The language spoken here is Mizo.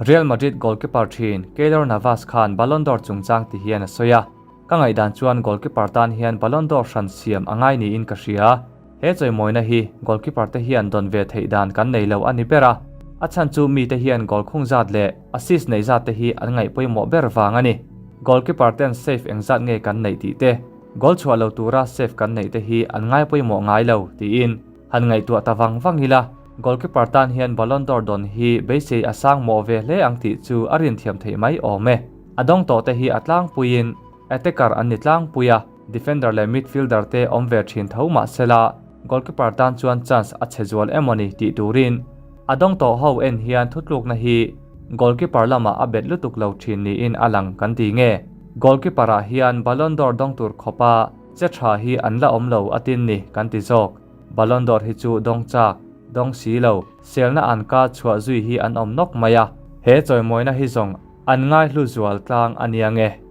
Real Madrid goalkeeper thin Keylor Navas khan Ballon d'Or chungchang ti hian a sawi a, Ka ngaihdan chuan goalkeeper tan hian Ballon d'Or hran siam a ngai niin ka hria. He chawimawina hi goalkeeper te hian dawn ve theih dan kan nei lo a ni ber a, a chhan chu mite hian goal khung zat leh assist neih zat te hi an ngaih pawimawh ber vang a ni. Goalkeeper ten save engzat nge kan neih tih te, goal chhuah lo tura save kan neih te hi an ngai pawimawh ngai lo, tiin han ngaihtuah ta vang vang ila, goalkeeper tan hian Ballon d'Or dawn hi beisei a sang mawh ve hle ang tih chu a rinthiam theih mai awm e. A dawng tawh te hi a tlangpuiin attacker an ni tlangpui a, defender leh midfielder te awm ve thin tho mah sela goalkeeper tan chuan chance a chhe zual emaw ni tih turin a dawng tawh ho en hian thutlukna hi goalkeeper lamah a bet lutuk lo thin niin a lang kan ti nge. Goalkeeper ah hian Ballon d'Or dawng tur khawpa che tha hi an la awm lo a tin ni kan ti zawk. Ballon d'Or hi chu dawng chak, dawng si lo, selna an ka chhuah zui hi an awm nawk mai a, he chawimawina hi zawng An ngaihlu zual tlang a nia nge?